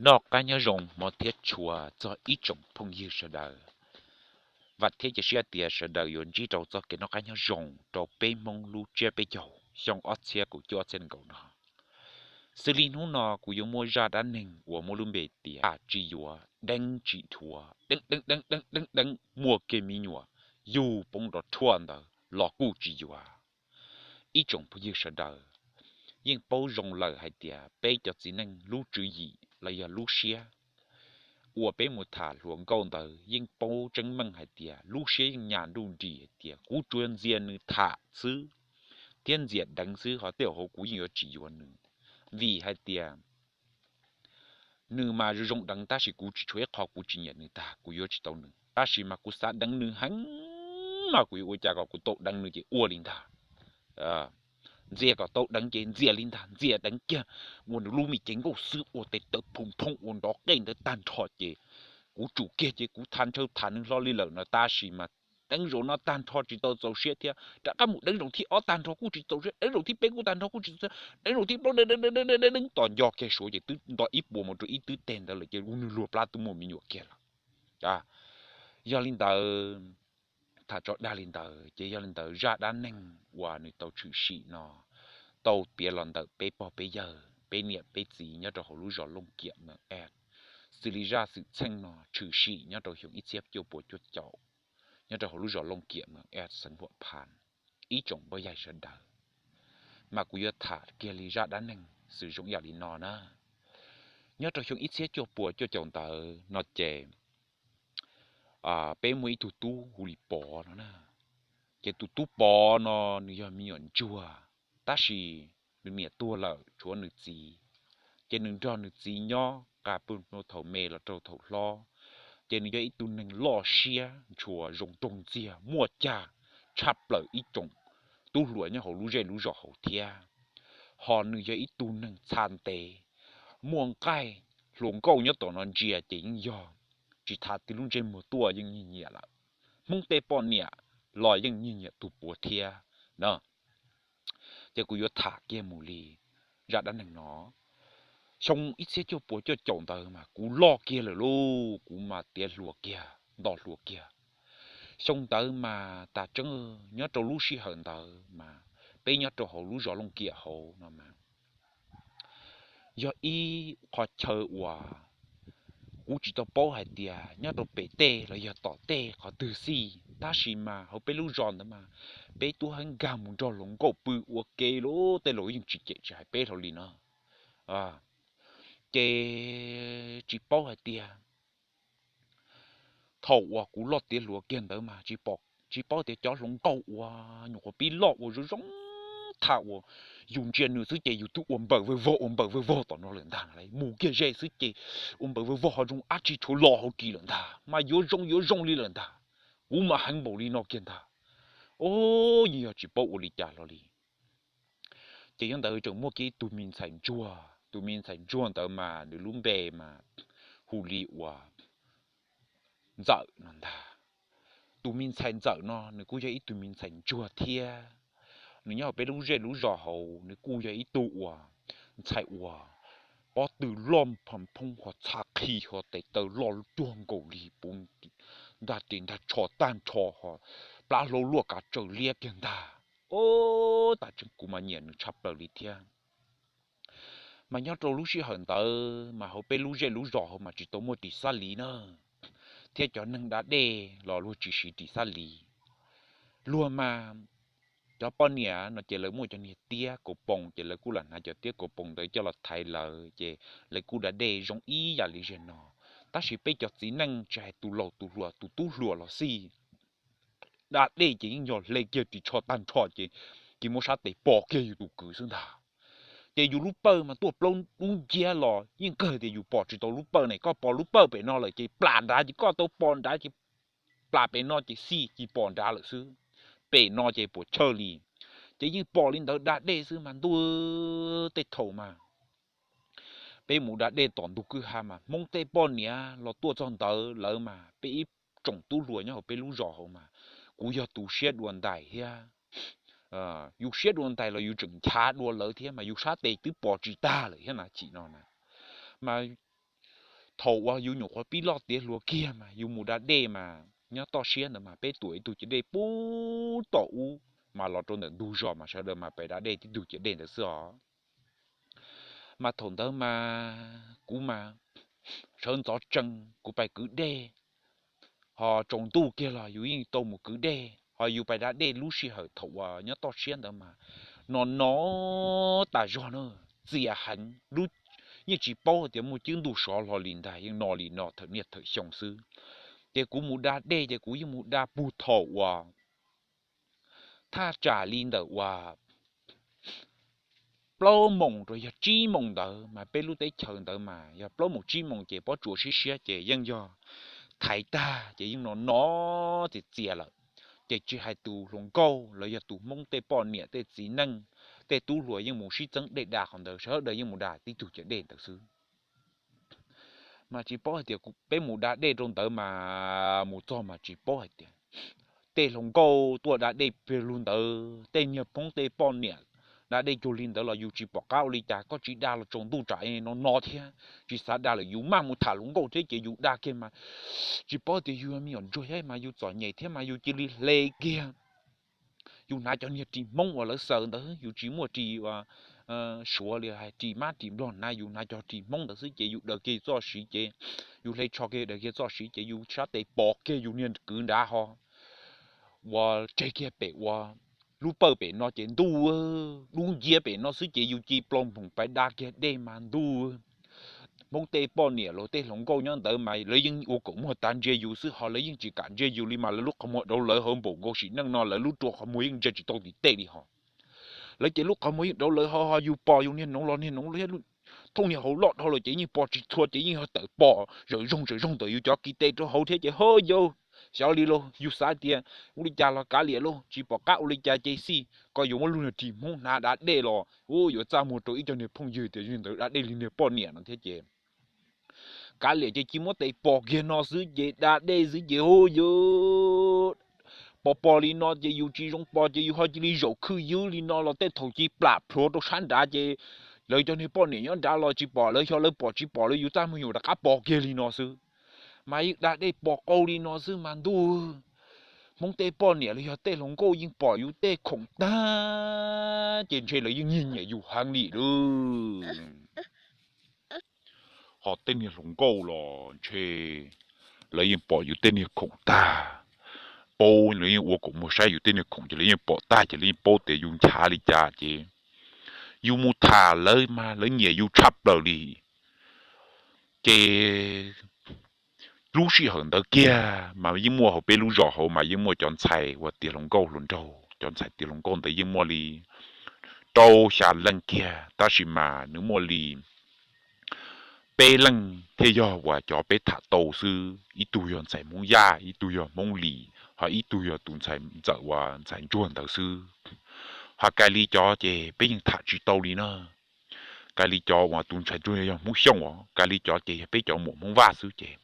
Noj qab nyob zoo hmov thiab tshua txog ib tsoom phooj ywg sawv daws. Vam thiab cia siab tias sawv daws yuav ntsib rau txoj kev noj qab nyob zoo rau peb Hmoob lub tsiab peb caug xyoo ob txhiab kaum cuaj ob txhiab nees nkaum no. Xws li hnub no kuv yuav muaj zaj dab neeg uas muaj lub npe tias tsis yuav deeb tsis dhuav, deeb deeb deeb deeb deeb deeb muaj kiag me nyuam yug poob nrov rhuaj ntawd los kuj tsis yuav. Ib tsoom phooj ywg sawv daws yeej paub zoo lawm hais tias peb cov txiv neej lub tswv yim los yog lub siab uas peb mus tham hluas nkauj ntawd yeej paub tseeb meej hais tias lub siab yeej nyas nruj nris hais tias kuv tsuas ntxias nws tham xwb thiab ntxias deev xwb, ho tej hauv kuv yeej yuav tsis yuav nws. Vim hais tias nws mas zoo zoo deev tab sis kuv tsis tshuav ib qho kuv tsis nyiam nws tag, kuv yuav tsis tau nws, tab sis mas kuv xav deev nws heev, mas kuv yuav ua cas kom kuv tau deev nws ces ua li ntag. Ntxias kom tau deev ces ntxias li ntag, ntxias deev kiag ua nws lub me cev nkauj xwb, ua tes taw phoom phooj ua nrov qej ntawd tag nrho ces kuv tsum kiag ces kuv tha ntshaw tham nws hlo li lawm no, tab sis mas deev zaum no tag nrho tsis tau txaus siab thiab rov qab mus deev zaum thib ob tag nrho kuj tsis txaus siab, deev zaum thib peb kuj tag nrho kuj tsis txaus siab, deev zaum thib plaub deev deev deev deev deev tos nco kiag Suav ces twb nto ib puas mus rau ib tug teg ntawd lawm ces ua nws luag plab twb muaj me nyuam kiag lawm. Yog li ntawd, tham tso dag li ntawd ces yog li ntawd zaj dab neeg uas nws tau tshwm sim no tau piav los ntawm peb pog peb yawg peb niam peb txiv nyob rau hauv lub zos Looj Kiam Mees Ej. Xws li zaj xwm txheej no tshwm sim nyob rau xyoo ib txhiab cuaj puas cuaj caum nyob rau hauv lub zos Looj Kiam Mees Ej xeev Huam Phas. Ib tsoom phooj ywg sawv daws, mas kuv yuav tham kiag li zaj dab neeg xws zoo ib yam li no na. Nyob rau xyoo ib txhiab cuaj puas cuaj caum ntawd no ces peb muaj ib tug tub hu li Pov no na. Ces tus tub Pov no nws yog me nyuam ntsuag, tab sis nws niam tuag lawm tshuav nws txiv, ces nws nrog nws txiv nyob qa pw thaum me los rau thaum hlob. Ces nws yog ib tug neeg loj siab ntshua zoo nraug ntxiag muaj cag tshaj plaws ib tsoom tub hluas nyob hauv lub zej lub zos hauv thiab. Ho nws yog ib tug neeg txha ntev, muaj nqaij hluas nkauj nyob tom no ntsia ces yeej yog tsis tas twg lub ntsej muag tuaj yeej nyiam nyiam lawm, Hmoob tej poj niam los yeej nyiam nyiam tus Pov thiab na. Ces kuv yuav tham kiag mus li zaj dab neeg no. Xyoo ib txhiab cuaj puas cuaj caum ntawd mas kuv loj kiag lawm lauj, kuv mas tiav hluas kiag nto hluas kiag. Xyoo ntawd mas tas tseeb nyob rau lub sij hawm ntawd mas peb nyob rau hauv lub zos Looj Kiam hauv no mas yog ib qhov chaw uas kuv tsis tau paub hais tias nyob rau pem tej los yog tom tej qhov twg xij, tab sis mas hauv peb lub zos ntawd mas peb tub heev nkag mus nrog hluas nkauj pw ua ke lawm, tej laus yeej tsis cem tsis hais peb hlo li no. Ces tsis paub hais tias thaum uas kuv loj tiav hluas kiag ntawd mas tsis paub tias cov hluas nkauj uas nyuam qhuav pib loj ua zoo zoo tham uas yus ntsia nws xwb ces yus twb ua npaws vawg vog ua npaws vawg vog tom no lawm ntag, mus kiag ze xwb ces ua npaws vawg vog ho zoo dab tsi tshuav los hauv ris lawm ntag, mas yuav zoo yuav zoo li lawm ntag. Kuv mas heev npaum li no kiag ntag. Ub, yeej yog tsis paub ua li cas hlo li. Ces nyob ntawd tseem muaj kiag ib tug me ntxhais ntsuag, tus me ntxhais ntsuag ntawd mas nws lub npe mas hu li uas Ntxawm no ntag. Tus me ntxhais Ntxawm no nws kuj yog ib tug me ntxhais ntsuag thiab. Nws nyob hauv peb lub zej lub zos hauv, nws kuj yog ib tug uas ntxhais uas pob tw loj pha phoob ho txha qhi ho tes taw loj cuag nkaus li puv ntag, tes ntag tsho tag nrho ho plab hlau luaj kav tsaws liab kiag ntag. Ub, tas tseeb kuv mas nyiam nws tshaj plaws li thiab. Mas nyob rau lub sij hawm ntawd mas hauv peb lub zej lub zos hauv mas tsis tau muaj ris xab liv na, thiab cov neeg da dej los luag tsis siv ris xab liv. Luag mas cov poj niam no ces lawv muaj cov niag tiab kaus poom ces lawv kuj lam hnav cov tiab kaus poom ntawd coj los thaiv lawv ces lawv kuj da dej zoo ib yam li zaum no. Tab sis peb cov txiv neej tsis hais tus laus tus hluas tus tub hluas los xij, da dej ces yeej yog hle kiag ris tsho tag nrho ces cia muab sab tes pos kiag yus tus kwv xwb ntag. Ces yus lub pawj mas tuaj plaub lub nciab los yeej kawg tias yus pom tsis tau lub pawj ne, koj pos lub pawj pem no lawm ces plam nrad ces koj tau pos nrad ces plam pem no ces xij cia pos nrad lawm xwb, pem no ces puas chawj li. Ces yeej pom li ntawd da dej xwb mas ntuj, tej thaum mas peb mus da dej tom ntug kwj ha mas Hmoob tej poj niam los tuaj txog ntawd lawv mas peb ib tsoom tub hluas nyob hauv peb lub zos hauv mas kuv yog tus siab dua ntais thiab. Yus siab dua ntais los yus tseem nchav dua lawv thiab mas yus sab tes twb pos tsis tag lawm thiab na, chim no na. Mas thaum uas yus nyuam qhuav pib loj tiav hluas kiag mas yus mus da dej mas nyob toj siab ntawd mas peb tuam ib tug ciav dej puag tom ub mas los rau ntawm ntug zos mas sawv daws mas pes da dej tib tug ciav dej ntawd xwb os. Mas thaum ntawd mas kuv mas sawv ntxov tsees kuv pais kwv dej, ho tsaus ntuj kiag los yus yeej tau mus kwv dej, ho yus pais da dej lub sij hawm thaum uas nyob toj siab ntawd mas no no tas zog na, txias heev, yeej tsis paub hais tias muaj cwb ntuj sov hlo li ntag, yeej no li no thawm niaj thawm xyoo xwb. Ces kuv mus da dej ces kuv yeej mus da puag thaum uas thaj tsam li ntawm uas plaub moos rau yog tsib moos ntawd mas peb lub teb chaws ntawd mas yog plaub moos tsib moos ces pob tsuas siab siab ces yeej yog thaiv tag ces yeej no no txias txias lawm. Ces tsis hais tus hluas nkauj los yog tus Hmoob tej poj niam tej txiv neej, tej tub hluas yeej mus sib txeeb dej da qhov ntawd, sawv daws yeej mus da tib tug ciav dej ntawd xwb. Mas tsis paub hais tias peb mus da dej rau ntawd mas mus txog mas tsis paub hais tias tej hluas nkauj tuaj da dej peg lug ntawd, tej niag Hmoob tej poj niam da dej cuag li ntawd los yus tsis pom qab ua li cas, koj tsis da los tsaus ntuj tsam no no thiab tsis xav da lawm, yus maj mus tham hluas nkauj thiab ces yus da kiag mas tsis paub tias yus me nyuam ntsuag thiab mas yus txom nyem thiab mas yus cia li hle kiag. Yus hnav cov niag ris Hmoob uas lawv xaws ntawd, yus tsis muaj ris uas Suav li hais ris mab ris nplog na, yus hnav cov ris Hmoob ntawd xwb ces yus daws kiag txoj siv ces yus hle tsho kiag daws kiag txoj siv ces yus sab tes pos kiag yus niag kwv nrad ho uas tseg kiag pem uas lub pawj pem no ces ntuj, dub nciab pem no xwb ces yus cia li plaub nphoom pais da kiag dej mas ntuj, Hmoob tej poj niam los tej hluas nkauj nyob ntawd mas lawv yeej ua kaum muag tav ntsia yus xwb ho lawv yeej tsis kam ntsia yus li mas lawv lub qhov muag dauv lawv hauv npaum nkaus sim neej no lawv lub rua qhov muag yeej ntsia tsis tau tim tej li ho. Lawv ces lub qhov muag yeej dauv lawv ho, ho yus pos yus niag noov los niag noov thiab thooj niag hauv loj dhau lawm ces yeej pos tsis txhua ces yeej yog tawm pos zawm zoog zawm zoog ntawm yus cov kiv tes rau hauv thiab ces ho yau, xyov li lauj, yus xav tias ua li cas los kav liam lauj, tsis pom qab ua li cas ces xij, koj yuav muab lub niag ris Hmoob hnav da dej los ua yuav txaj muag rau ib co niag phooj ywg tias yog ntawd da dej li niag poj niam no thiab ces kav liam ces cia muab tes pos kiag no xwb ces da dej xwb ces hu yus pos pos li no ces yus tsis zoo pos ces yus ho cia li zaum khwj ywb li no los tej thaum cia li plam plhuav rau sab nrad ces lawv cov niag poj niam nyob nrad los tsis pom lawv, xyov lawv pom tsis pom lawv, yus txaj muag yus rov qab pos kiag li no xwb. Mas yeej da dej pos qau li no xwb mas ntuj, Hmoob tej poj niam los yog tej hluas nkauj yeej pom yus tej khoom tag ces ntshe lawv yeej nyiag nyiam yus heev li lauj. Ho tej niag hluas nkauj los ntshe lawv yeej pom yus tej niag khoom tag, paub, lawv yeej ua kaum muag saib yus tej niag khoom ces lawv yeej pom tag ces lawv yeej paub tias yus nchav li cas ces yus mus tham lawv mas lawv nyiam yus tshaj plaws li. Ces lub sij hawm ntawd kiag mas yeej muaj hauv peb lub zos hauv mas yeej muaj cov ntxhais uas tiav hluas nkauj hluas nraug, cov ntxhais tiav hluas nkauj ntawd yeej muaj li rau xya leej kiag tab sis mas nws muaj li peb leej thiaj yog uas cov peb tham tau xwb, ib tug yog ntxhais Hmoob Yaj, ib tug yog Hmoob Lis, ho ib tug yog tus ntxhais ntxawm uas ntxhais ntsuag ntawd xwb. Ho kais li cov ces peb yeej tham tsis tau li na. Kais li cov uas tus ntxhais ntsuag yog Hmoob Xyooj os, kais li cov ces yog peb cov muam Hmoob Vaj xwb ces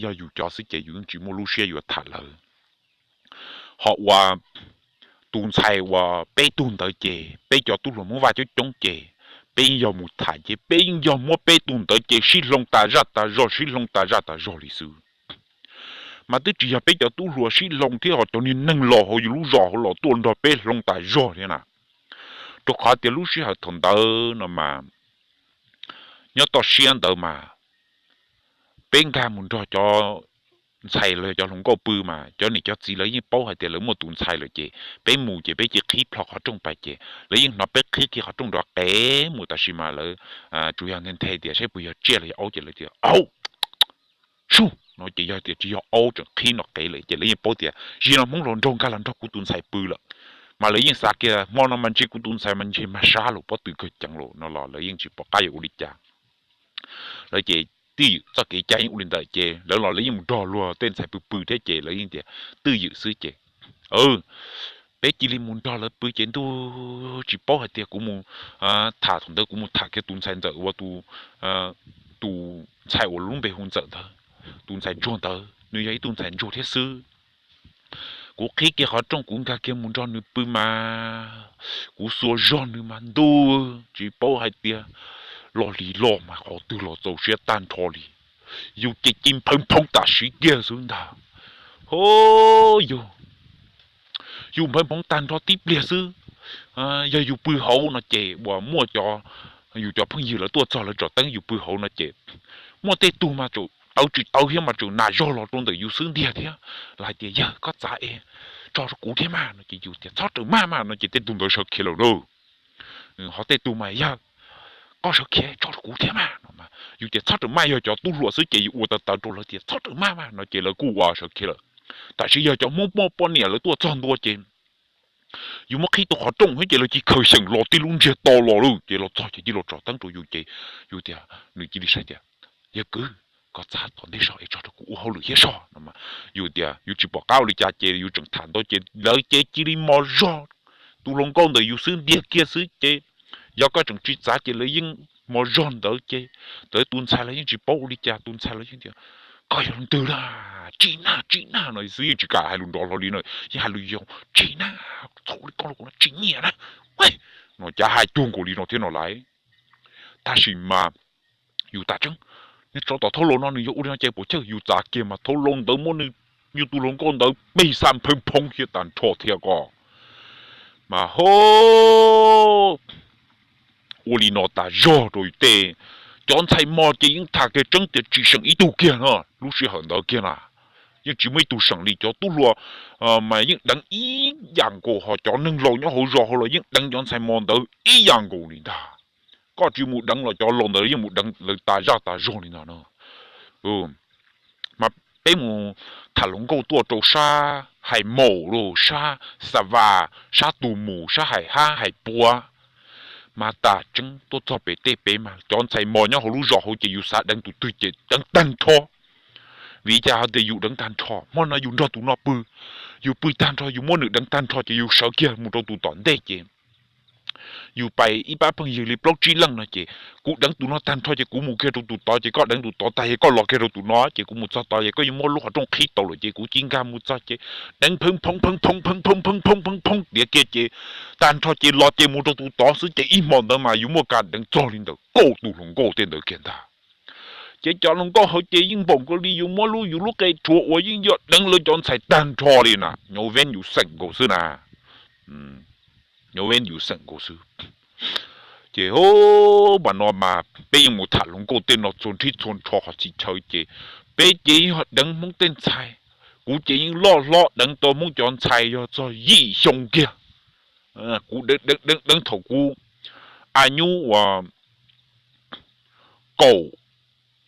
yog yus cov xwb ces yus yeej tsis muaj lub siab yuav tham lawv. Ho uas tus ntxhais uas peb tug ntawd ces peb cov tub hluas Hmoob Vaj coob coob ces peb yeej yog mus tham ces peb yeej yog muab peb tug ntawd ces sib hloov tas zaj tas zog, sib hloov tas zaj tas zog li xwb. Mas twb tsis yog peb cov tub hluas sib hloov thiab ho cov niag neeg los hauv yus lub zos hauv los tuaj nrog peb hloov tas zog thiab na. Rau qhov tias lub sij hawm thaum ntawd no mas nyob toj siab ntawd mas peb nkag mus nrog cov ntxhais los yog cov hluas nkauj pw mas cov niam cov txiv lawv yeej paub hais tias lawv muaj tus ntxhais lawm ces peb mus ces peb cia li qhib plho qhov rooj pais ces lawv yeej hnov peb qhib kiag qhov rooj nrov qev mus tab sis mas lawv tsuas yog nthe nthe tias saib puas yog tsiaj los yog aub ces lawv tias aub, sub no ces yog tias tsis yog aub tseem qhib no qev lawm ces lawv yeej paub tias zaum no Hmoob hluas nraug nkag los nrog kuv tus ntxhais pw lawm. Mas lawv yeej xav kiag hmo no mas ntshe kuv tus ntxhais mas ntshe mag sab los pob tw kawg ceev los no los lawv yeej tsis pom qab yuav ua li cas. Lawv ces twj ywm txoj kev cai yeej ua li ntawd ces lawv los lawv yeej mus nrog luag tej ntxhais pw pw thiab ces lawv yeej tias twj ywm xwb ces peb cia li mus nrog lawv pw ces ntuj tsis paub hais tias kuv mus tham thaum ntawd kuv mus tham kiag tus ntxhais ntxawm uas tus ntxhais uas lub npe hu ntxawm ntawd, tus ntxhais ntsuag ntawd nws yog ib tug ntxhais ntsuag thiab xwb. Kuv qhib kiag qhov rooj kuv nkag kiag mus nrog nws pw mas kuv xuas zog nws mas ntuj tsis paub hais tias loj li loj mas qhov twg los txaus siab tag nrho li. Yus ces ci nphawv nphoob tam sim kiag xwb ntag. Ho, yus, yus nphawv nphoob tag nrho tib pliag xwb. Yog yus pw hauv no ces uas muaj cov, yus cov phooj ywg lawv tuaj txog lawv tsom teeb yus pw hauv no ces muaj tej tug mas tseem tawv tsis tawv thiab mas tseem nas zog los rau ntawm yus xwb ntiag thiab. Lawv hais tias, yawg koj txav es tso rau kuv thiab mas no ces yus tias txhob rawm maj mas no ces tej tug ntawd sawv khiav lawm na. Ho tej tug mas yawg koj sawv khiav tso rau kuv thiab mas no, yus tias txhob rawm maj, yog cov tub hluas xwb ces yus ua tawv tawv rau lawv tias txhob rawm maj mas no ces lawv kuj ua sawv khiav lawm. Tab sis yog cov Hmoob poj niam lawv tuaj txog ntua ces yus muab qhib tau qhov rooj thiab ces lawv cia li khaws xyeem los tib lub ntsiag to los lawm ces los txog ces cia li los tsom teeb rau yus ces yus tias, nws cia li saib tias, yawg kwv, koj txav tom ntej so es tso rau kuv ua hauj lwm thiab so no. Yus tias yus tsis pom qab ua li cas ces yus tseem tham ntau ces lawv ces cia li mos zog, tus hluas nkauj ntawm yus xwb ntiag kiag xwb ces yog koj tseem tsis txav ces lawv yeej mos zog ntawd ces lawv tus ntxhais los yeej tsis paub ua li cas, tus ntxhais los yeej tias, koj yog leej twg na, tsim na tsim na no xwb, yeej tsis kam hais lus nrov hlo li no, yeej hais lus yau, tsim na, txhob ua li koj los kuv no tsis nyiam na no, cas hais cuag nkaus li no thiab no lauj. Tab sis mas yus tas tseeb, niag tsov tom thaub laus no nws yuav ua li no ces puas chawj, yus txav kiag mas thaub laus ntawd muab nws, yus tus hluas nkauj ntawd peg xa nphawv nphoob thiab tag nrho thiab ko. Mas ho, ua li no tas zog rau yus tej, cov ntxhais mos ces yeej tham kiag tseeb tias tsis seem ib tug kiag no, lub sij hawm ntawd kiag na yeej tsis muaj ib tug seem li, cov tub hluas mas yeej deev ib yam nkaus, ho cov neeg laus nyob hauv zos hauv los yeej deev cov ntxhais mos ntawd ib yam nkaus li ntag. Koj tsis mus deev los cov laus ntawd yeej mus deev lawv tas zaj tas zog li ntag no. Mas peb mus tham hluas nkauj tuaj rau sab Hais Maum los sab Xa Vas, sab Tus Mus, sab Hais Hab Hais Puav, mas tas tseeb tuaj txog pem tej pem mas cov ntxhais mos nyob hauv lub zos hauv ces yus xav deev tus twg ces deev tag nrho. Vim cas hais tias yus deev tag nrho? Hmo no yus nrog tus no pw, yus pw tag nrho yus muab nws deev tag nrho ces yus sawv kiag mus rau tus tom ntej ces yus pais ib pab phooj ywg li plaub tsib leej no ces kuv deev tus no tag nrho ces kuv mus kiag rau tus tod ces koj deev tus tod tag es koj los kiag rau tus no ces kuv mus txog tod es koj yuav muab lub qhov rooj qhib tau lawm ces kuv cia li nkag mus txog ces deev pheeb phoov pheeb phoov pheeb phoov pheeb phoov pheeb phoov tiav kiag ces tag nrho ces los ces mus rau tus tod xwb ces ib hmo ntawd mas yus muaj kas deev txog li ntawm kaum tus hluas nkauj tej ntawd kiag ntag. Ces cov hluas nkauj hauv ces yeej npaum nkaus li yus muab lub yus lub qe rhuav uas yeej yog deev lawv cov ntxhais tag nrho li na, nyob Ven yus xeem nkaus xwb na. Nyob Ven yus xeem nkaus xwb. Ces ho, mas no mas peb yeej mus tham hluas nkauj tej no txhua nrhib txhua nrho qhov txhia chaw ces peb ces yog deev Hmoob tej ntxhais. Kuv ces yeej loj hlob deev tau Hmoob cov ntxhais yog txog yim xyoo kiag. Kuv deev deev deev deev thaum kuv a nyub uas kaum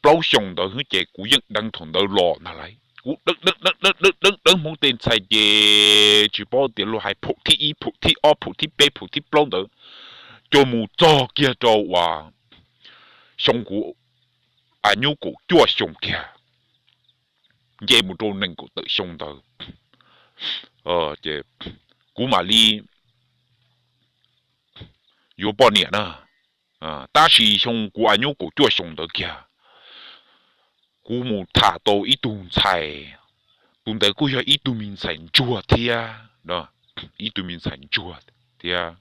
plaub xyoo ntawd ces kuv yeej deev thaum ntawd los ntag lauj. Kuv deev deev deev deev deev deev Hmoob tej ntxhais ces tsis paub tias luag hais phaum thib ib, phaum thib ob, phaum thib peb, phaum thib plaub ntawd, coj mus txog kiag rau uas xyoo kuv a nyub kaum cuaj xyoo kiag, nce mus rau nees nkaum tawm xyoo ntawd, ces kuv mam li yuav poj niam na. Tab sis xyoo kuv a nyub kaum cuaj xyoo ntawd kiag, kuv mus tham tau ib tug ntxhais, tus ntawd kuj yog ib tug me ntxhais ntsuag thiab, ib tug me ntxhais ntsuag thiab.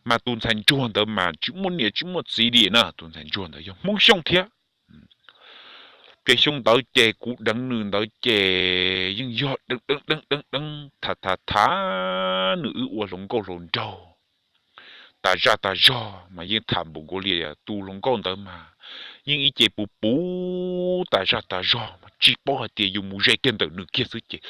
Mas tus ntxhais ntsuag ntawd mas tsis muaj niam tsis muaj txiv li na, tus ntxhais ntsuag ntawd yog Hmoob Xyooj thiab. Ces xyoo ntawd ces kuv deev nws ntawd ces yeej yog deev deev deev deev deev tham tham tham, nws wb ua hluas nkauj hluas nraug tas zaj tas zog mas yeej tham npaum nkaus li tus hluas nkauj ntawd mas yeej ib ce puv puv tas zaj tas zog mas tsis paub hais tias yus mus ze kiag ntawm nws kiag xwb ces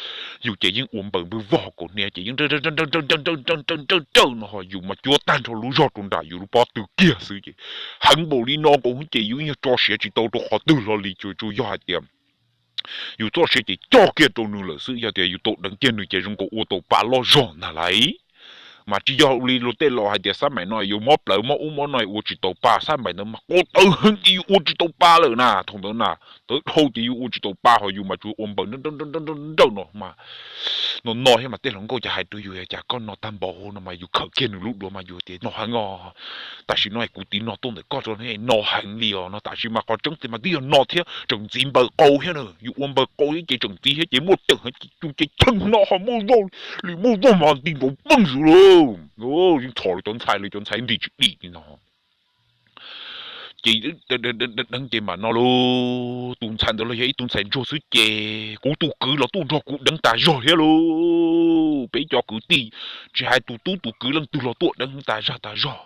yus ces yeej ua npaws npwg vog kaus hniav ces yeej nrawj nrawj nrawj nrawj no ho yus mas cuab tag nrho lub zog rau nram yus lub pob tw kiag xwb ces heev npaum li no nkaus ces yus yeej tso siav tsis tau rau qhov twg hlo li, tsuas yog hais tias yus txoj sia ces coj kiag rau nws lawm xwb. Yog tias yus tau deev kiag nws ces zoo nkaus ua tau pa loj zog ntag lauj. Mas tsis yog li luag tej laus hais tias xab maim no yuav mob plawv mob ub mob no ua tsis tau pa, xab maim ntawd mas quav tawv heev ces yus ua tsis tau pa lawm na. Thaum ntawd na, tawv dhau ces yus ua tsis tau pa ho yus mas tsuas ua npaws nrawj nrawj no mas no no thiab mas tej hluas nkauj ces hais rau yus, cas koj no tag npaum no mas yus khawm kiag nws lub duav mas yus tias no heev os. Tam sim no kuv tiv no tuaj ntawm koj rau no heev li os no, tam sim mas qhov tseeb tiag mas twb yog no thiab, tseem ntxiv npaws qau thiab na, yus ua npaws qau thiab ces tseem ntxiv thiab ces muaj teem heev ces yus ces cheej no ho muaj zog li, muaj zog mas nti nkaus peej xwb lauj. Yeej txhom li cov ntxhais li, cov ntxhais nti tsis dim li no. Ces deev ces npam no lauj, tus ntxhais ntawd los yog ib tug ntxhais ntsuag xwb ces kuv tus kwv los tuaj nrog kuv deev tas zog thiab lauj. Peb cov kwv tij, tsis hais tus tub tus kwv leej twg los tuaj deev tas zog tas zog.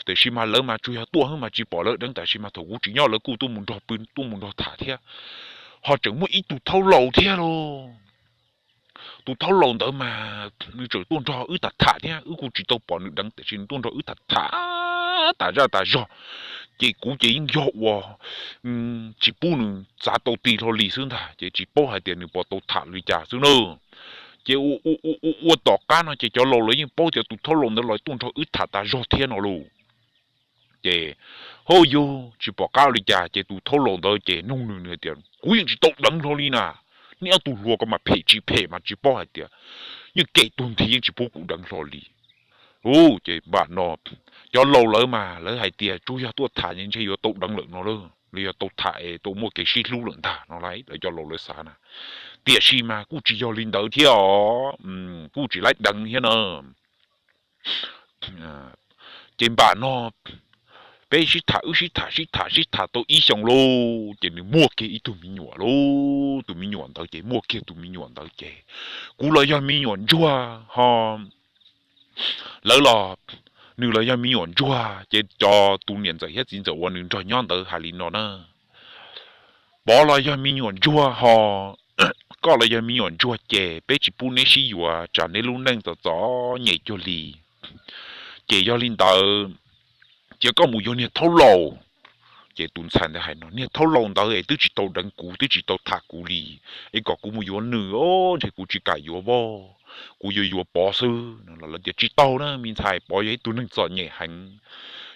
Tiam sis mas lawv mas tsuas yog tuaj xwb mas tsis pom lawv deev, tab sis mas thaum kuv tsis nyob lawv kuj tuaj mus nrog pw tuaj mus nrog tham thiab. Ho tseem muaj ib tug thaub laus thiab lauj. Tus thaub laus ntawd mas nws tseem tuaj nrog wb tham tham thiab, wb kuj tsis tau pom nws deev, tiam sis nws tuaj nrog wb tham tham tas zaj tas zog. Ces kuv ces yeej yog ua tsis pub nws txav tau ti hlo li xwb ntag, ces tsis paub hais tias nws puas tau tham li cas xwb na. Ces ua tom qab no ces cov laus lawv yeej paub tias tus thaub laus ntawd los tuaj nrog wb tham tas zog thiab no lauj. Ces hauj yug tsis pom qab li cas ces tus thaub laus ntawd ces nug nws tias, kuv yeej tsis tau deev hlo li na. Nej ob tug hluas ko mas phem tsis phem mas tsis paub hais tias yeej kem tuag nthi yeej tsis pub kuv deev hlo li. Ub, ces npam no cov laus lawv mas lawv hais tias tsuas yog tuaj tham ntshe yuav tau deev lawm no lauj, los yog tau tham es tau muaj kev sib hlub lawm ntag no lauj, lawv cov laus lawv xav na. Tiam sis mas kuj tsis yog li ntawd thiab os, kuj tsis laib deev thiab na. Ces npam no peb sib tham, wb sib tham sib tham sib tham tau ib xyoos lauj, ces nws muaj kiag ib tug me nyuam lauj. Tus me nyuam ntawd ces muaj kiag tus me nyuam ntawd ces kuv los yog me nyuam ntsuag ho lawv los, nws los yog me nyuam ntsuag ces cov tus niam ntxawm thiab txiv ntxawm uas nws nrog nyob ntawd hais li no na, Pov los yog me nyuam ntsuag ho koj los yog me nyuam ntsuag ces peb tsis pub neb sib yuav tsam neb lub neej txom txom nyem cuag li. Ces yog li ntawd, cia koj mus yuav niag thaub laus. Ces tus ntxhais ntawd hais no, niag thaub laus ntawd es twb tsis tau deev kuv twb tsis tau tham kuv li, es kom kuv mus yuav nws os, ntshe kuv tsis kam yuav voj, kuv yuav yuav Pov xwb no. Lawv tias tsis tau na me ntxhais, Pov yog ib tug neeg txom nyem heev,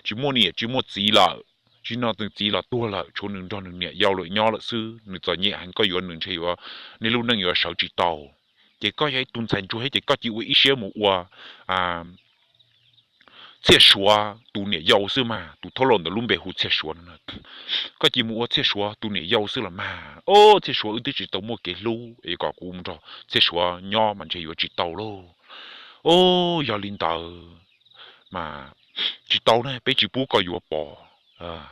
tsis muaj niam tsis muaj txiv lawm, tsis no nws txiv los tuag lawm, tshuav nws nrog nws niam yau lawm nyob lawm xwb, nws txom nyem heev, koj yuav nws ntshe yuav, nej lub neej yuav sawv tsis tau. Ces koj yog ib tug ntxhais ntsuag thiab ces koj cia ua ib siab mus ua Txhiaj Suav tus niam yau xwb mas, tus thaub laus ntawd lub npe hu Txhiaj Suav no. Koj cia mus ua Txhiaj Suav tus niam yau xwb los mas, o, Txhiaj Suav wb twb tsis tau muaj kev hlub es kom kuv nrog Txhiaj Suav nyob mas ntshe yuav tsis tau lauj. O, yog li ntawd mas tsis tau ne, peb tsis pub koj yuav Pov,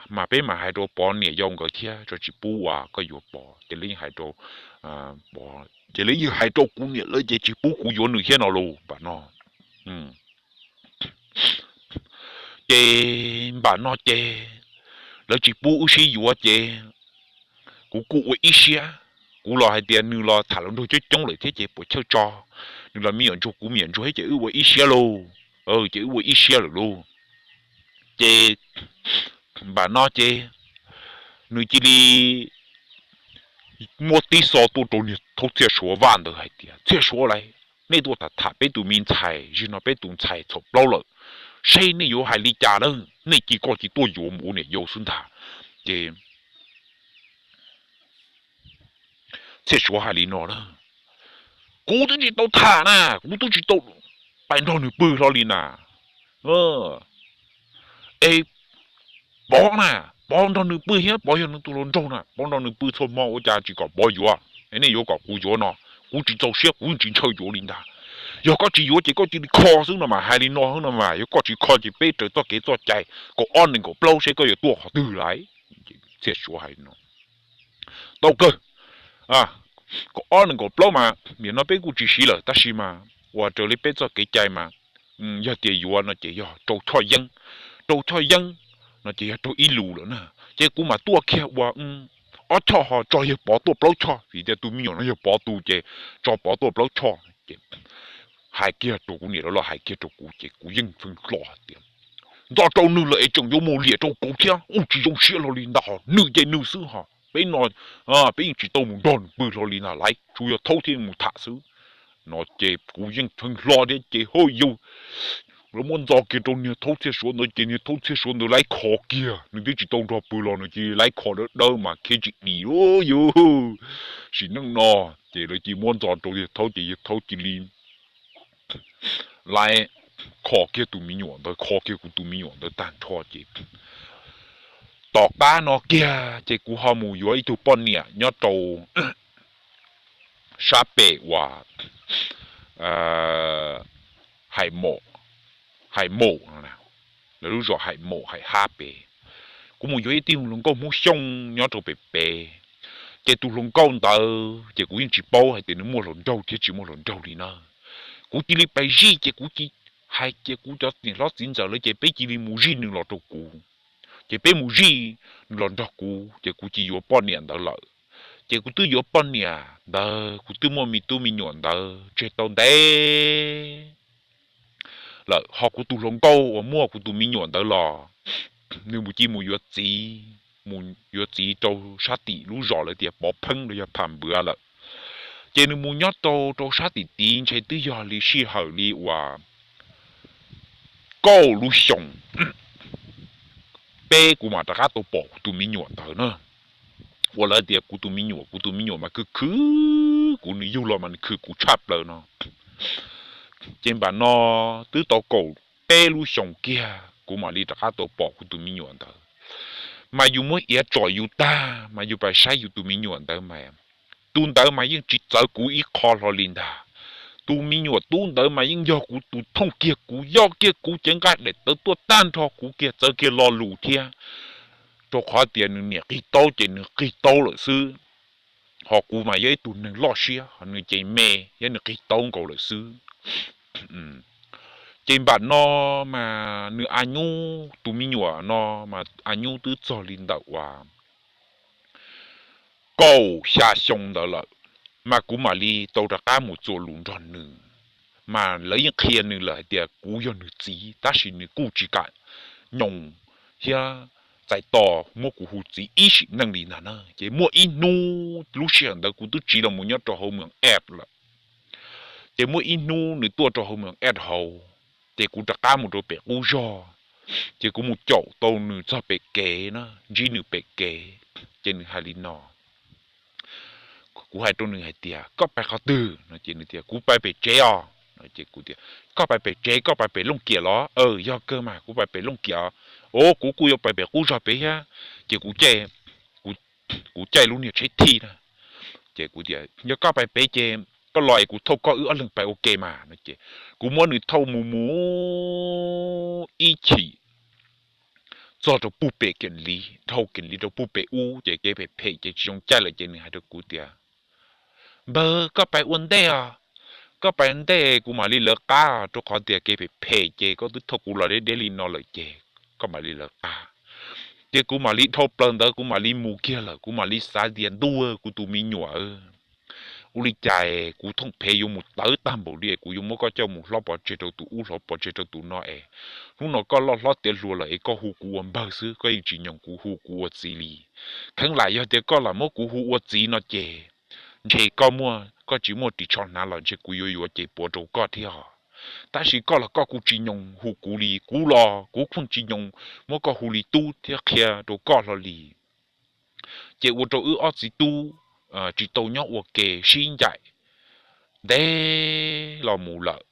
mas peb mam hais rau Pov niam yau nkawd thiab, tsis pub uas koj yuav Pov. Ces lawv yeej hais rau, ces lawv yeej hais rau kuv niam lawv ces tsis pub kuv yuav nws thiab no los npam no. Ces npam no ces lawv tsis pub wb sib yuav ces kuv kuj ua ib siab. Kuv los hais tias nws los tham hluas nraug coob coob lawm thiab ces puas chawj tso, nws los me nyuam ntsuag kuv me nyuam ntsuag thiab ces wb ua ib siab lauj. Ces wb ua ib siab lawm lauj. Ces npam no ces nws cia li muab tib xov tuaj rau niag thaub Txhiaj Suav vaj ntawd hais tias, Txhiaj Suav lauj, nej tuaj tham tham peb tus me ntxhais, zaum no peb tus ntxhais txhaum plaub lawm, seb nej yuav hais li cas na, nej cia koj cia tuaj yuav mus ua niam yau xwb ntag. Ces Txhiaj Suav hais li no na, kuv twb tsis tau tham na, kuv twb tsis tau pais nrog nws pw hlo li na. Es Pov na, Pov nrog nws pw thiab, Pov yog nws tus hluas nraug na, Pov nrog nws pw txhua hmo ua cas tsis kom Pov yuav, nej yuav kom kuv yuav no, kuv tsis txaus siab, kuv tsis ntshaw yuav li ntag. Yog koj tsis yuav ces koj cia li kho xwb no mas, hais li no xwb no mas, yog koj tsis kho ces peb raws txoj kev txoj cai kaum ob nees nkaum plaub seb koj yuav tuaj qhov twg lawm. Txhiaj Suav hais no, tau kawg, kaum ob nees nkaum plaub mas nim no peb kuj tsis siv lawm, tab sis mas ua raws li peb txoj kev cai mas, yog tias yuav no ces yog rau choj yeeb, rau choj yeeb no ces yog raug ib lus lawm na. Ces kuv mam tuaj kiag ua ob choj ho tso yawg Pov tuaj plaub choj, vim tias tus me nyuam no yog Pov tus ces tso Pov tuaj plaub choj. Hais kiag rau kuv niam lawv los hais kiag rau kuv ces kuv yeej feeb hlo hais tias, ntxo rau nws lawm es tseem yuav mus liam rau kuv thiab, ua tsis zoo siab hlo li ntag, ho nws ces nws xwb ho peb no, peb yeej tsis tau mus nrog nws pw hlo li ntag, laiv tsuas yog thaub thiaj mus tham xwb no. Ces kuv yeej feeb hlo thiab ces hauj yug, lawv muab ntxo kiag rau niag thaub Txhiaj Suav ntawd ces niag thaub Txhiaj Suav ntawd laiv kho kiag, nws twb tsis tau nrog pw los nws cia li laiv kho dawb dawb mas khiav tsis dim. Yog sim neej no ces lawv cia li muab ntxo rau yawg thaub ces yawg thaub cia li laiv kho kiag tus me nyuam ntawd, kho kiag kuv tus me nyuam ntawd tag nrho ces tom qab no kiag ces kuv ho mus yuav ib tug poj niam nyob rau sab pem uas Hais Maum, Hais Maum no, lawv lub zos Hais Maum Hais Hab pem. kuv mus yuav ib tug hluas nkauj Hmoob Xyooj nyob rau pem pem. Ces tus hluas nkauj ntawd ces kuv yeej tsis paub hais tias nws muaj hluas nraug thiab tsis muaj hluas nraug li na. Kuv cia li pais zij ces kuv cia, hais tias kuv cov niam hlob txiv ntxawm lawv ces peb cia li mus zij nws los rau kuv. Ces peb mus zij nws los nrog kuv ces kuv cia yuav poj niam ntawd lawm. Ces kuv twb yuav poj niam ntawd, kuv twb muaj me tub me nyuam ntawd tseg tau ntev lawm, ho kuv tus hluas nkauj uas muaj kuv tus me nyuam ntawd los, nws mus cia mus yuav txiv, mus yuav txiv rau sab tim lub zos lawv tias Pov Pheeb los yog Pham Npua lawm. Ces nws mus nyob rau rau sab tim tid ntshe twb yog li sij hawm li uas kaum lub xyoos peb kuv mam rov qab tau pom kuv tus me nyuam ntawd na. Ua lawv tias kuv tus me nyuam, kuv tus me nyuam mas khwv khwv kuv, nws yug los mas nws khwv kuv tshaj plaws no. Ces npam no twb tau kaum peb lub xyoos kiag kuv mam li rov qab tau pom kuv tus me nyuam ntawd. Mas yus muab iav tsom yus tag mas yus pais saib yus tus me nyuam ntawd mas tus ntawd mas yeej tsis txawv kuv ib qho hlo li ntag. Tus me nyuam tub ntawd mas yeej yog kuv tus thooj kiag, kuv yoj kiag kuv cev nqaij daim tawv tuaj tag nrho, kuv kiag txawv kiag lo lus thiab. Rau qhov tias nws niam qig taub ces nws qig taub lawm xwb, ho kuv mas yog ib tug neeg loj siab, ho nws ces me thiab nws qig taub nkaus lawm xwb. Ces npam no mas nws a nyuj, tus me nyuam no mas a nyuj twb txog li ntawm uas kaum xya xyoo ntawd lawm, mas kuv mam li tau rov qab mus txuas lus nrog nws. Mas lawv yeej qhia nws lawm hais tias kuv yog nws txiv, tab sis nws kuj tsis kam nyoos thiab txais tos muab kuv hu txiv ib sim neej li ntag na. Ces muaj ib hnub lub sij hawm ntawd kuv twb tsiv los mus nyob rau hauv Moos Ej lawm. Ces muaj ib hnub nws tuaj rau hauv Moos Ej hauv, ces kuv rov qab mus rau pem qub zog, ces kuv mus caum tau nws txog pem kev na, ntsib nws pem kev, ces nws hais li no. Kuv hais rau nws hais tias, koj pais qhov twg no? Ces nws tias, kuv pais pem tsev os. Ces kuv tias, koj pais pem tsev, koj pais pem Looj Kiam los? Yog kawg mas, kuv pais pem Looj Kiam. Os, kuv kuj yuav pais pem qub zog pem thiab. Ces kuv caij lub niag tsheb thij na. Ces kuv tias, yog koj pais pem ces koj los es kuv thauj koj wb ob leeg pais ua ke mas no. Ces kuv muab nws thauj mus mus ib chim txog rau puag pem Kiam Liv, dhau Kiam Liv rau puag pem ub ces kev phem phem ces tsis zoo caij lawm ces nws hais rau kuv tias, npawg, koj pais ua ntej os, koj pais ntej kuv mam li lawv qab, rau qhov tias kev phem phem ces koj twb thauj kuv los deb deb li no lawm ces koj mam li lawv qab. Ces kuv mam li dhau plaws ntawd kuv mam li mus kiag lawm, kuv mam li xav tias ntuj, kuv tus me nyuam, ua li cas kuv thooj phev yuav mus tawv tag npaum li es kuv yuav muab koj coj mus hlob pov tseg rau tus ub hlob pov tseg rau tus no es hnub no koj loj hlob tiav hluas lawm es koj hu kuv ua npawg xwb, koj yeej tsis nyoos kuv hu kuv ua txiv li. Kheev lam yog tias koj lam muab kuv hu ua txiv no ces ntshe koj muaj, koj tsis muaj ris tsho hnav los ntshe kuv yuav yuav ces puav rau koj thiab os. Tab sis koj los koj kuj tsis nyoos hu kuv li, kuv los kuv kuj tsis nyoos muab koj hu li tub thiab qhia rau koj hlo li. Ces ua rau wb ob txiv tub tsis tau nyob ua ke sib ncaim ntev los mus lawm.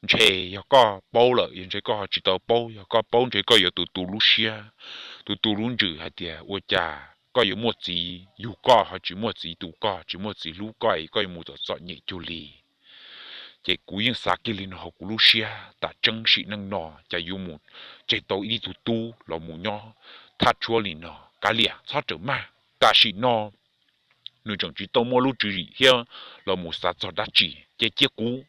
Ntshe yog koj paub lawm, yog ntshe koj ho tsis tau paub, yog koj paub ntshe koj yuav tu tu lub siab, tu tu lub ntsws hais tias ua cas koj yuav muaj txiv yug koj ho tsis muaj txiv tu koj, tsis muaj txiv hlub koj es koj yuav mus txom txom nyem cuag li. Ces kuv yeej xav kiag li no hauv kuv lub siab, tam tseeb sim neej no cas yuav mus tseg tau ib tug tub los mus nyob thaj tshuab li no. Kav liam, txhob rawm maj, tam sim no nws tseem tsis tau muaj lub tswv yim thiab los mus xav txog dab tsi, ces cia kuv,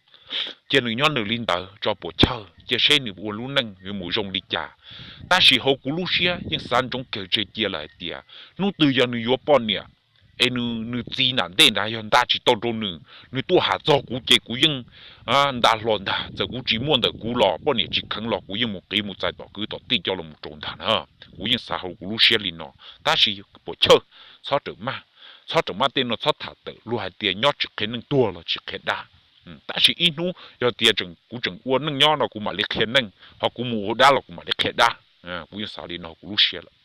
cia nws nyob nws li ntawd tso puas chawj, cia seb nws ua lub neej yuav mus zoo li cas. Tab sis hauv kuv lub siab yeej xav ntsoov kawg tseg cia lawm hais tias hnub twg yog nws yuav poj niam es nws txiv nram ntej nrad yog nta tsis tau rau nws, nws tuaj has txog kuv ces kuv yeej nta hlo ntag. Txawm kuv tsis muaj ntawm kuv los poj niam tsis kheev los kuv yeej mus qiv mus txais tom kwv tom tij coj los rau ntag na. Kuv yeej xav hauv kuv lub siab li no. Tab sis puas chawj, txhob rawm maj, txhob rawm maj tej no txhob tham tawm luag hais tias nyob tsis qhia neej tuag los tsis qhia dab. Tab sis ib hnub yog tias kuv tseem ua neej nyob no kuv mam li qhia neej, ho kuv mus ua dab los kuv mam li qhia dab. Kuv yeej xav li no kuv lub siab lawm.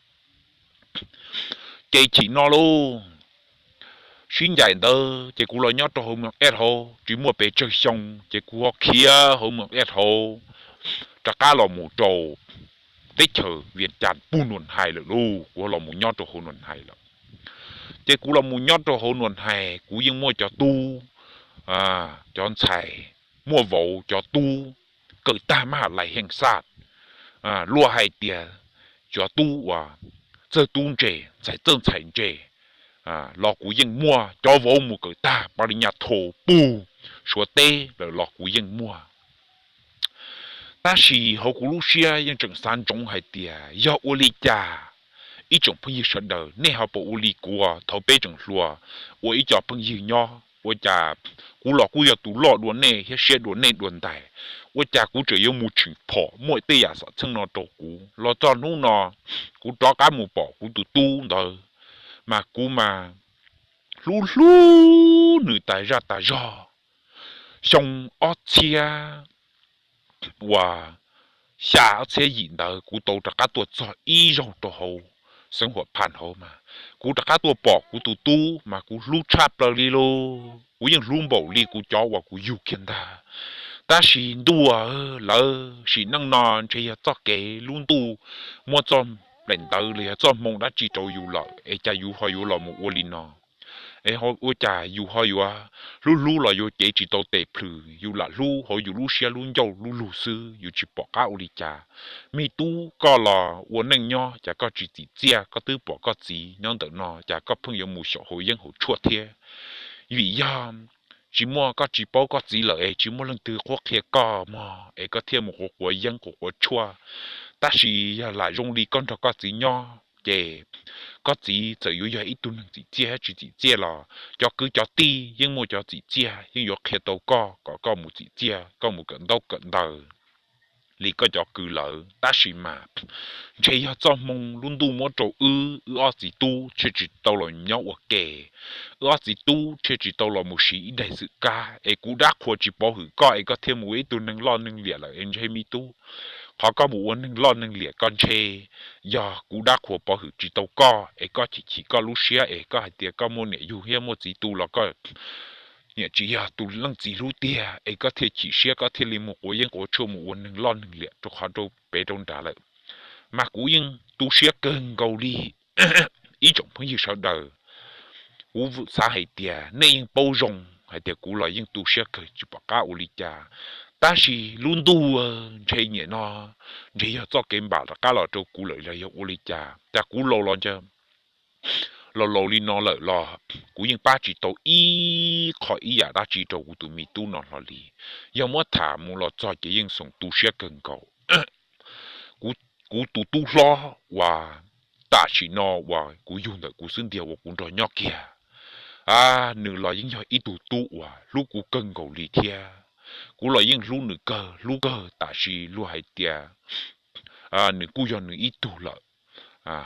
Ces chim no lauj, sib ncaim ntawd ces kuv los nyob rau hauv Moos Ej hauv tsis muaj pes tsawg xyoo ces kuv ho khiav hauv Moos Ej hauv rov qab los mus rau teb chaws Vias Cas puag Nuam Hais lawm lauj. Kuv los mus nyob rau hauv Nuam Hais lawm. Ces kuv los mus nyob rau hauv Nuam Hais kuv yeej muaj cov tub, cov ntxhais, muaj vauv cov tub kawm tag mab ham lais heej xaj, luag hais tias cov tub uas Txawj Tub ntse, ntxhais Txawj ntxhais ntse los kuv yeej muaj, cov vauv mus kawm tag pa li nyas thos pug Suav teb lawm los kuv yeej muaj. Tab sis hauv kuv lub siab yeej tseem xav ntsoov hais tias yog ua li cas ib tsoom phooj ywg sawv daws nej ho puas ua li kuv thaum peb tseem hluas, ua ib co phooj ywg nyob ua cas kuv los kuj yog tus loj dua nej thiab siab dua nej dua ntais, ua cas kuv tseem yuav mus tshwm phom muaj tej yam xwm txheej no rau kuv los txog hnub no kuv rov qab mus pom kuv tus tub ntawd, mas kuv mas hlub hlub nws tas zaj tas zog. Xyoo ob txhiab uas xya ob txhiab yim ntawd kuv tau rov qab tuaj txog ib zaug rau hauv xeev Huam Phaj hauv mas kuv rov qab tuaj pom kuv tus tub mas kuv hlub tshaj plaws li lauj. Kuv yeej hlub npaum li kuv cov uas kuv yug kiag ntag. Tab sis ntuj, lawv sim neej no ntshe yog txoj kev lub ntuj muab txoj nplaim ntawv los yog txoj hmoo dab tsi rau yus lawm es cas yus ho yuav los mus ua li no. Es ua cas yus ho yuav hlub hlub los yuav cev tsis tau tes plhws, yus lam hlub hauv yus lub siab lub ncauj lub lug xwb, yus tsis pom qab ua li cas. Me tub, koj los ua neej nyob cas koj tsis txim txiaj, koj twb pom koj txiv nyob ntawm no cas koj pheej yuav mus xyaum hauv yeeb hauv tshuaj thiab? Vim yog tsis muaj, koj tsis paub koj txiv lawm es tsis muaj leej twg qhuab qhia koj mog es koj thiaj mus quav quav yeeb quav quav tshuaj. Tab sis yog lam zoo li koj nrog koj txiv nyob ces koj txiv txawm yuav yog ib tug neeg txim txiaj thiab tsis txim txiaj los cov kwv cov tij yeej muaj cov txim txiaj, yeej yuav qhia tau koj kom koj mus txim txiaj, koj mus kawm ntaub kawm ntawv li koj cov kwv lawv. Tab sis mas ntshe yog txoj hmoo lub ntuj muab rau wb, wb ob txiv tub thiaj tsis tau los nyob ua ke, wb ob txiv tub thiaj tsis tau los mus siv ib daig xwm kab. Es kuv dab qhuas tsis pov hwm koj es koj thiaj mus ua ib tug neeg loj neeg liam lawm es ntshe me tub, qhov koj mus ua neeg loj neeg liam koj ntshe yog kuv dab qhuas pov hwm tsis tau koj es koj chim chim koj lub siab es koj hais tias koj muaj niam yug thiab muaj txiv tu los koj niam tsis yog tus leej txiv hlub tiag es koj thiaj chim siab koj thiaj li mus quav yeeb quav tshuaj mus ua neeg loj neeg liam rau qhov rau pem rau nrad lawm. Mas kuv yeej tu siab kawg nkaus li ib tsoom phooj ywg sawv daws. Kuv xav hais tias nej yeej paub zoo hais tias kuv los yeej tu siab kawg tsis pom qab ua li cas. Tab sis lub ntuj ntshe nim no ntshe yog txoj kev npam rov qab los rau kuv lawm los yog ua li cas, cas kuv laus los ntshe laus laus li no lawm los kuv yeej pab tsis tau ib qho ib yam dab tsi rau kuv tus me tub no hlo li. Yog muab tham mus los txog ces yeej xoo tu siab kawg nkaus. Kuv tus tub hlob uas tam sim no uas kuv yug ntawm kuv xub ntiag uas kuv nrog nyob kiag, nws los yeej yog ib tug tub uas hlub kuv kawg nkaus li thiab. Kuv los yeej hlub nws kawg, hlub kawg tam sim luag hais tias nws kuj yog nws ib tug lawm,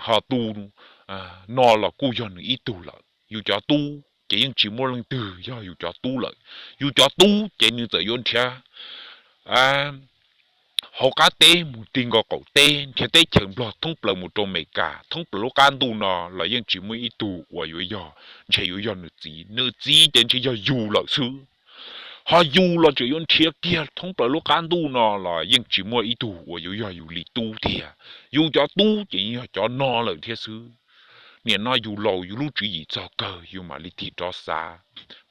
ho tus no los kuj yog nws ib tug lawm. Yus cov tub ces yeej tsis muaj leej twg yog yus cov tub lawm. Yus cov tub ces nws txawm yuav nrhiav hauv qab teb mus ti nkaus qaum teb, nrhiav teb chaws Nplog thoob plaws mus rau Amelikas, thoob plaws lub qab ntuj no los yeej tsis muaj ib tug uas yuav yog, ntshe yuav yog nws txiv. Nws txiv ces ntshe yog yus lawm xwb. Ho yus los tseem yuav nrhiav kiag thoob plaws lub qab ntuj no los yeej tsis muaj ib tug uas yuav yog yus li tub thiab. Yus cov tub ces yeej yog cov no lawm thiab xwb. Nim no yus laus yus lub tswv yim txog kawg yus mam li tig rov xav.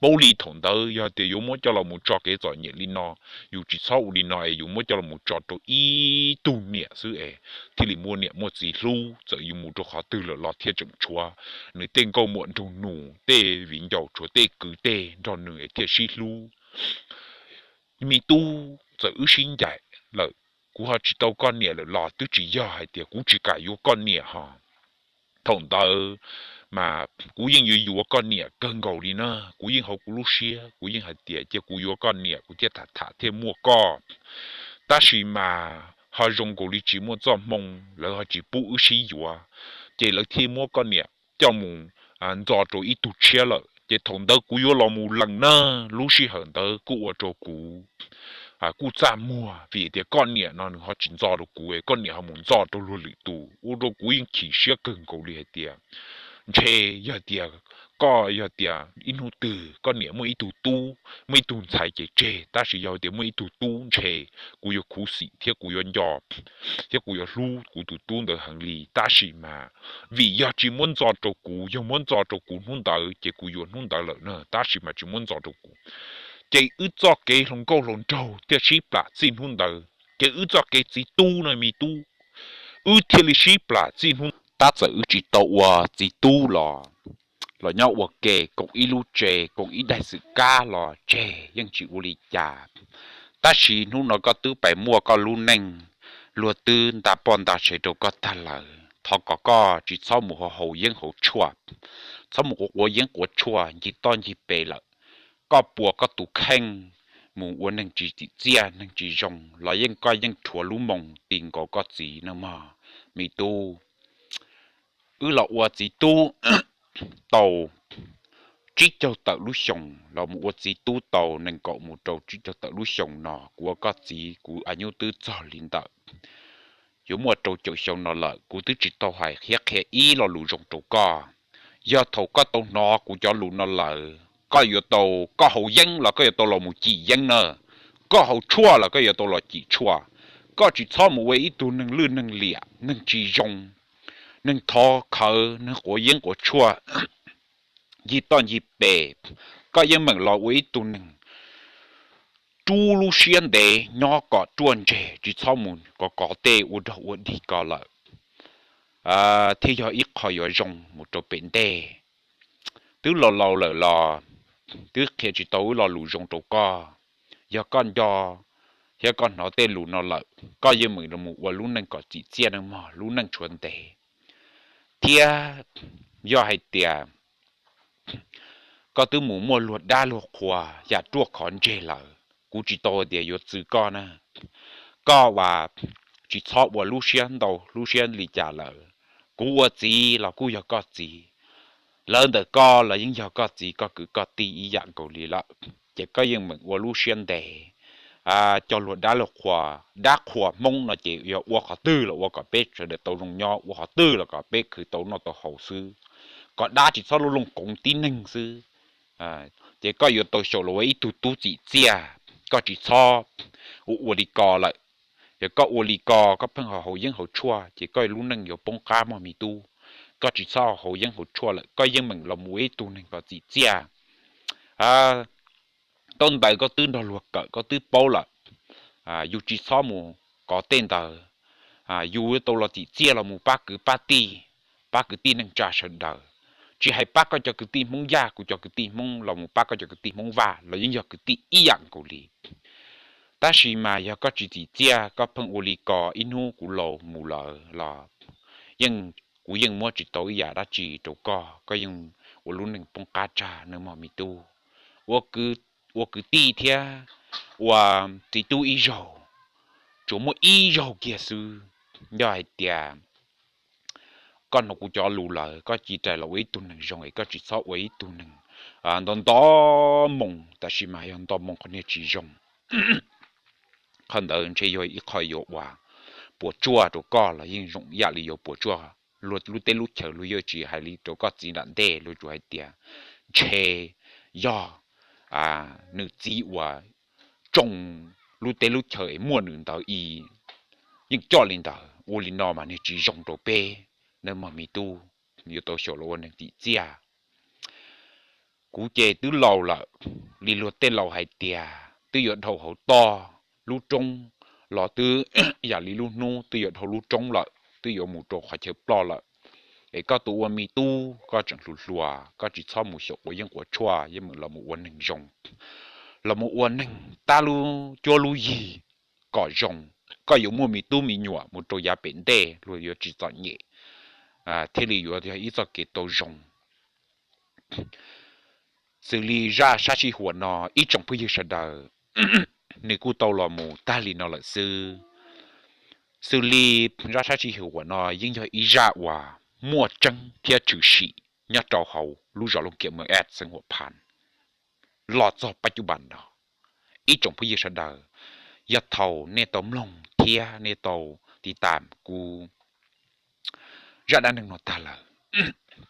Paub li thaum ntawd yog tias yuav muab coj los mus tso kev txom nyem li no, yus tsis txhob ua li no es yus muab coj los mus tso rau ib tug niam xwb es thiaj li muaj niam muaj txiv hlub, txawm yus mus rau qhov twg lawm los thiaj tseem tshuav nws tej nkauj muam nraug nus, tej viv ncaus, tshuav tej kwv tej nrog nws es thiaj sib hlub. Me tub, txawm wb sib ncaim lawm, kuv ho tsis tau koj niam lawm los twb tsis yog hais tias kuv tsis kam yuav koj niam ho. Thaum ntawd mas kuv yeej yuav yuav koj niam kawg nkaus li na. Kuv yeej hauv kuv lub siab kuv yeej hais tias cia kuv yuav koj niam kuv thiaj tham tham thiaj muaj koj. Tab sis mas ho zoo nkaus li tsis muaj txoj hmoo, lawv ho tsis pub wb sib yuav, ces lawv thiaj muab koj niam coj mus ntxo rau ib tug tshiab lawm. Ces thaum ntawd kuv yuav los mus lees na, lub sij hawm ntawd kuj ua rau kuv kuj txaj muag vim tias koj niam no nws ho tsis ntxo rau kuv, koj niam ho mus ntxo rau luag lwm tus, ua rau kuv yeej chim siab kawg nkaus li hais tias ntshe yog tias koj, yog tias ib hnub twg koj niam muaj ib tug tub, muaj ib tug ntxhais ces tseg, tab sis yog tias muaj ib tug tub ntshe kuv yuav khuv xim thiab kuv yuav nco thiab kuv yuav hlub kuv tus tub ntawd heev li. Tab sis mas vim yog tsis muab ntxo rau kuv, yog muab ntxo rau kuv hnub ntawd ces kuv yuav hnub ntawd lawm na, tab sis mas tsis muab ntxo rau kuv. Ces wb txoj kev hluas nkauj hluas nraug thiaj sib plam txij hnub ntawd, ces wb txoj kev txiv tub no me tub, wb thiaj li sib plam txij hnub tab txawm wb tsis tau ua txiv tub los, los nyob ua ke koom ib lub tsev koom ib daim xwm kab los tseg yeej tsis ua li cas. Tab sis hnub no koj twb pais muaj koj lub neej, luag twb nta poj nta sev rau koj tag lawm, thov kom koj tsis txhob mus haus yeeb haus tshuaj, txhob mus quav yeeb quav tshuaj ncig toj ncig pes lawm. Koj puas koj tus kheej mus ua neeg tsis txim txiaj neeg tsis zoo los yeej koj yeej rhuav lub moo ti nkaus koj txiv nawb mog me tub. Wb los ua txiv tub tau tsib caug tawm lub xyoo, los mus ua txiv tub tau nees nkaum mus rau tsib caug tawm lub xyoo no, kuv ua koj txiv kuv a nyuj twb txog li ntawm yuav muaj rau caum xyoo no lawm, kuv twb tsis tau hais thiab qhia ib lo lus zoo rau koj. Yog thaum koj tau hnov kuv cov lus no lawm, koj yuav tau, koj haus yeeb los koj yuav tau los mus cim yeeb na, koj haus tshuaj los koj yuav tau los cim tshuaj. Koj tsis txhob mus ua ib tug neeg lwj neeg liam, neeg tsis zoo, neeg thov khawv, neeg quav yeeb quav tshuaj, ncig toj ncig pes. Koj yeej meem los ua ib tug neeg rub lub siab ntev, nyob kom ruaj ntseg, tsis txhob mus kov kov tej ua dog ua dig ko lawm, thiaj yog ib qho yuav zoo mus rau pem ntej. Twb laus laus lawm los twb qhia tsis tau wb lo lus zoo rau koj. Yog koj nco thiab koj hnov tej lus no lawm, koj yeej meem los mus ua lub neej kom txim txiaj nawb mog, lub neej tshuav ntev. Thiab yog hais tias koj twb mus muaj luag dab luag qhua yam ruaj khov ntseg lawm, kuv tsis tau hais tias yuav txwv koj na. Koj uas tsis txhob ua lub siab ntau lub siab li cas lawm. Kuv ua txiv los kuj yog koj txiv, lawv ntawm koj los yeej yog koj txiv koj kwv koj tij ib yam nkaus li lawm. Ces koj yeej meem ua lub siab ntev, cov luag dab luag qhua, dab qhua Hmoob no ces yog ua qhov twg los ua kom peb sawv daws tau zoo nyob, ua qhov twg los kom peb khwv tau noj tau haus xwb, kom dab tsis txhob lub looj koov tib neeg xwb. Ces koj yuav tau xyaum los ua ib tug tub txim txiaj, koj tsis txhob ua ua li ko lawm. Yog koj ua li ko koj pheej haus yeeb haus tshuaj ces koj lub neej yuav poob qab mog me tub. Koj tsis txhob haus yeeb haus tshuaj lawm, koj yeej meem los mus ua ib tug neeg kom txim txiaj. Tau ntawd koj twb nrog luag kawm koj twb paub lawm, yus tsis txhob mus kov tej ntawd. Yus yuav tau los txim txiaj los mus pab kwv pab tij, pab kwv tij neej tsa sawv daws. Tsis hais pab koj cov kwv tij Hmoob Yaj, kuv cov kwv tij Hmoob los mus pab koj cov kwv tij Hmoob Vaj los yeej yog kwv tij ib yam nkaus li. Tab sis mas yog koj tsis txim txiaj koj pheej ua li ko ib hnub kuv laus mus lawm los yeej, kuv yeej muab tsis tau ib yam dab tsi rau koj, koj yeej ua lub neej poob qab tsag nawb mog me tub. Ua kwv tij thiab ua txiv tub ib zaug, tsuas muaj ib zaug kiag xwb. Yog hais tias koj hnov kuv cov lus lawm koj cia li rais los ua ib tug neeg zoo es koj tsis txhob ua ib tug neeg nto nto moo, tab sis mas yog nto moo qhov niag tsis zoo. Qhov ntawd ntshe yog ib qho yuav ua puas tsuaj rau koj los yeej zoo ib yam li yuav puas tsuaj lub teb lub chaw. Luag yuav tsis hais li rau koj txiv nram ntej, luag tsuas hais tias ntshe yog nws txiv uas tsoo lub teb lub chaw es muaj nws ntawd i, yeej coj li ntawd. Ua li no mas niag tsis zoo rau peb nawb mog me tub, yuav tau xyaum los ua neeg txim txiaj. Kuv ces twb laus lawm, li luag tej laus hais tias twb yuav dhau hauv toj lub roob los twb yam li lub hnub twb yuav dhau lub roob lawm, twb yuav mus rau qhov chaw ploj lawm. Es koj tus ua me tub koj tseem hluas hluas, koj tsis txhob mus xyaum quav yeeb quav tshuaj, yeej meem los mus ua neeg zoo, los mus ua neeg tab lub cuab lub yig kom zoo. Koj yuav muaj me tub me nyuam mus rau yav pem ntej luag yuav tsis txom nyem, thiaj li yuav yog ib txoj kev tau zoo. Xws li zaj sab sij huam no ib tsoom phooj ywg sawv daws, nws kuj tau los mus tag li no lawm xwb. Xws li zaj sab sij huam no yeej yog ib zaj uas muaj tseeb thiab tshwm sim nyob rau hauv lub zos Looj Kiam Mws Ej xeev Huam Phan los txog pab cub npas no. Ib tsoom phooj ywg sawv daws, yog thaum nej tau mloog thiab nej tau tiv tam kuv zaj dab neeg no tag lawm,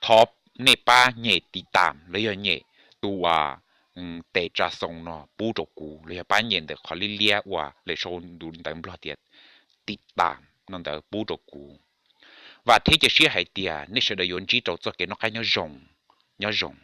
thov nej pab nyem tiv tam los yog nyem tus uas tes tsa xoo no pub rau kuv los yog pab nyem ntawm qhov liab liab uas lawv sau ntu ntawv Nplog tias tiv tam no ntawd pub rau kuv. Vam thiab cia siab hais tias nej sawv daws yuav ntsib rau txoj kev noj qab nyob zoo, nyob zoo.